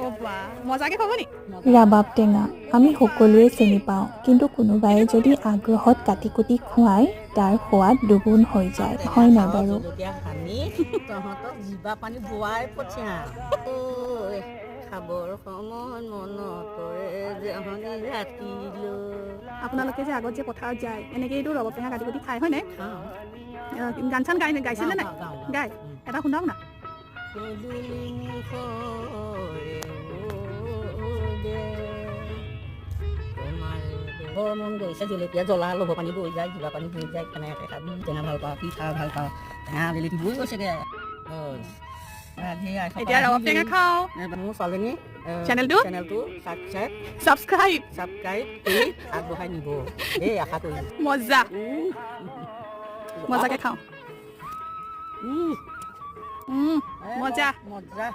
অ' বা, মজাকে খাব নি? ৰাবাব টেঙা আমি সকলোৱে চিনি পাওঁ, কিন্তু কোনোবাই যদি আগ্ৰহত কাটি কুটি খুৱায়, তাৰ সোৱাদ দুগুণ হৈ যায়, হয় নাই বাৰু? জলকীয়া সানি তহঁতক জিভা পানী বোৱাই পঠিয়াম। ঐ, খাবৰ সময় মনত পৰে জহনী ৰাতিলৈ। আপোনালোকে যে আগত যে পথাৰত যায়, এনেকেইতো ৰবাব টেঙা কাটি কুটি খায়, হয়নে? খাওঁ। গান চান গাই গাইছিলে নাই? গাওঁ, গাওঁ, গাওঁ। গাই এটা শুনাওক না। পদূলি মুখৰে দে তোমাৰ বৰ মন গৈছে। জলকীয়া জ্বলা, লোভৰ পানী বৈ যায়, জিভা পানী বৈ যায়। কেনেকৈ খাবি? টেঙা ভাল পাওঁ, পিঠা ভাল পাওঁ, টেঙা বেলিটো বৈ গৈছেগৈ। আজি এতিয়া ৰবাব টেঙা খাওঁ। মোৰ ছোৱালীজনী চেনেলটো? চেনেলটো ছাবস্ক্ৰাইব ছাবস্ক্ৰাইব ছাবস্ক্ৰাইব কৰি আগবঢ়াই নিব দেই, আশা কৰিলোঁ। মজা, মজাকে খাওঁ। মজা। মজা।